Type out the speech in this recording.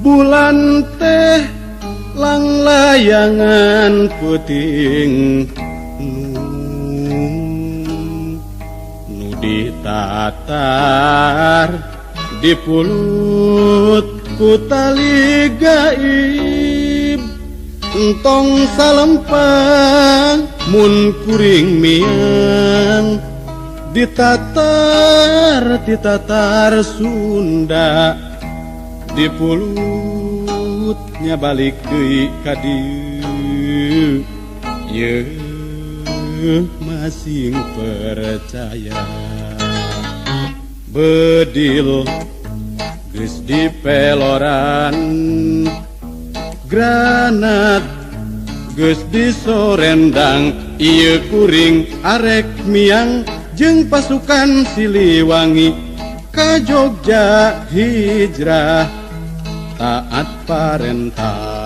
Bulan teh langlayangan peuting nu ditatar dipulut ku tali gaib. Entong salempang mun kuring miang ditatar ti tatar Sunda, dipulutnya balik deui ka dieu. Yeuh, masing percaya. Bedil geus dipeloran, granat geus disorendang, ieu kuring arek miang jeung pasukan Siliwangi ka Jogja hijrah taat parentah.